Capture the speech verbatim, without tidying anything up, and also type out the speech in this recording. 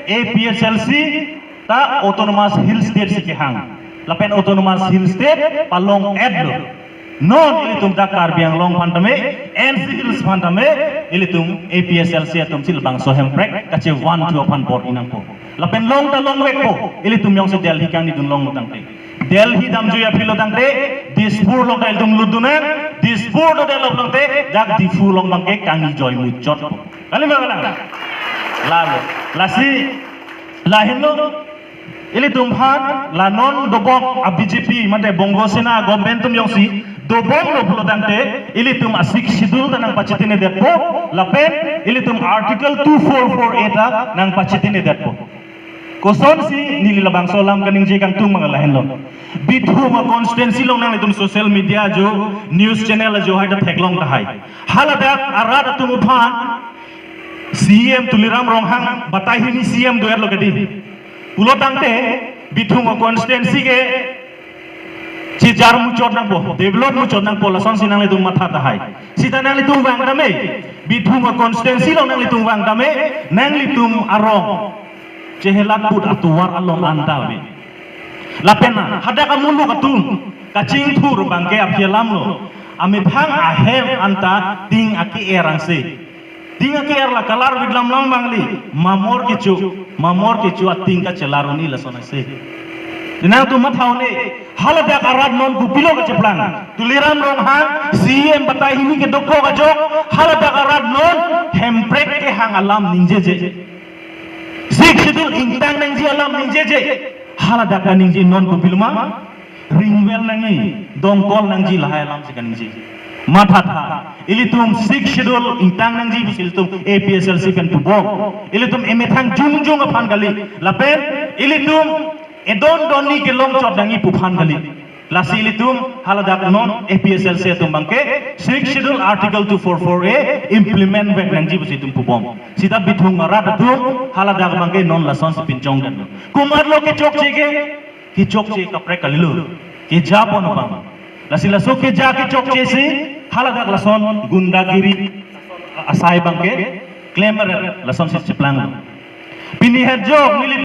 A P H L C ta Autonomous Hill State si kehang. Lapen Autonomous Hill State palong-etlo. Non ilitum dak Karbi Anglong aphan tame, N C Hills aphan tame, ilitum A P H L C atum si labangso Hemprek kachevan thu aphan bor-i nangpo. Lapen long ta longvekpo, ilitum jongsi Delhi kangnidun longlo tangte. Delhi damjui aphi lo tangte, Dispur along ta ilitum lutdun nang, Dispur ta develop tangte, dak Diphu along abangke kangni joi muchotpo. Kali ma kalang? Lalo. Lasi, lahenlo, ilitum aphan, la non dobom a B J P, mate Bongo Sena government atum jongsi dobomlo pulo tangte, ilitum a Sixth Schedule ta nangpachitinedetpo, lapen ilitum Article two four four A ta nangpachitinedetpo. Kosonsi neli labangso alam kaningje kangtung abang lahenlo. Bithung a constituency along nanglitum social media ajo, news channel ajo hai ta theklong tahai. Haladak arat atum aphan C E M Tuliram Ronghang batai hini C E M do-etlo kedi. Pulo tangte Bithung a constituency ke chejar muchot nangpo, develop muchot nangpo, lasonsi nanglitum matha tahai. Sita nanglitum vang tame, Bithung a constituency along nanglitum vang tame, nanglitum arong chehelat put atovar along anta ave. Lapen na, hadak amuluk atum kachingthur abangke aphi alamlo. Amethang ahem anta ting ake-er angse. Ting ake-er la kalar vidlam lang bangli, mamor kecho, mamor kecho ating kachelar un-e lason angse. Nangtum matha un-e, haladak arat non kopilo kacheplang. Tuliram Ronghang, C E M batai hini kedokok ajok, haladak arat non Hemprek kehang alam ningjeje. Sixth Schedule ingtang nangji alam ningjeje. Haladak kaningje non kopiloma, ringvel nangji, dongkol nangji lahai alamsi kaningje. Mathatha, ilitum Sixth Schedule ingtang nangji pusi ilitum A P H L C pen pubom. Ilitum emethang jongjong aphan kali. Lapen ilitum edon donni kelongchot nangji pu aphan kali. Lasi ilitum haladak non A P H L C atum abangke Sixth Schedule Article two four four A implement vek nangji pusi itum pubom. Sita Bithung arat atum haladak abangke non lasonsi pinchongdetlo. Komatlo kechokche ke, kechokche kaprek kalilo. Keja pon abang. Lasi laso keja kechokche si haladak lason gundagiri asai abangke klemeret lasonsi cheplanglo. Pini het jok neli